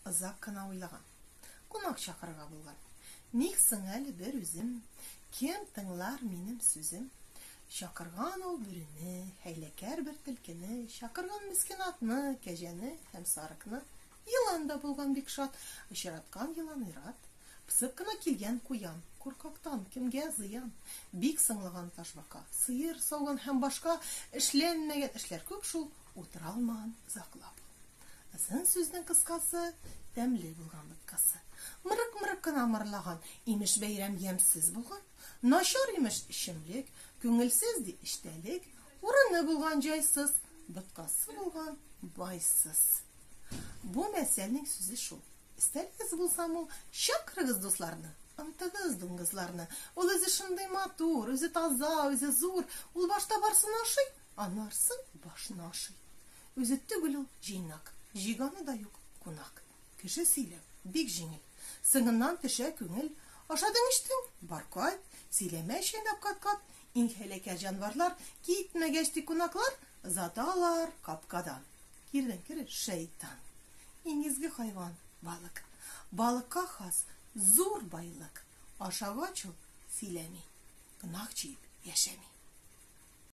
Озак кына уйлаган. Кунак чакырырга булган. Ник соң әле бер үзем? Кем тыңлар минем сүзем? Чакырган ул бүрене, хәйләкәр бер төлкене, чакырган мескен атны, кәҗәне һәм сарыкны. Елан да булган бик шат, очраткан елан ир-ат. Пысып кына килгән куян, куркактан кемгә зыян? Бик соңлаган ташбака, сыер сауган һәм башка эшләнмәгән эшләр күп шул, утыра алмаган озаклап. Озын сүзнең кыскасы, тәмле булган боткасы. Мырык-мырык кына мырлаган, имеш бәйрәм ямьсез булган. Начар, имеш, эчемлек, күңелсез, ди, эчтәлек, урыны булган җайсыз, боткасы булган байсыз. Бу мәсәлнең сүзе шул. Өстәлегез булса мул, чакырыгыз дусларны, онытыгыз дуңгызларны. Ул үзе шундый матур, үзе таза, үзе зур, ул башта барсын ашый, анарсын башны ашый. Үзе түгел ул җыйнак, җыйганы да юк кунак. Кеше сөйләү бик җиңел, сыңыннан төшә күңел. Ашадың-эчтең, бар кайт, сөйләмә чәйнәп кат-кат. Иң хәйләкәр җанварлар, китмәгәч ди кунаклар, озаталар капкадан. Кирдән-кире шәйтан. Иң изге хайван, балык. Балыкка хас зур байлык. Ашагач ул сөйләми, гөнаһ җыеп яшәми.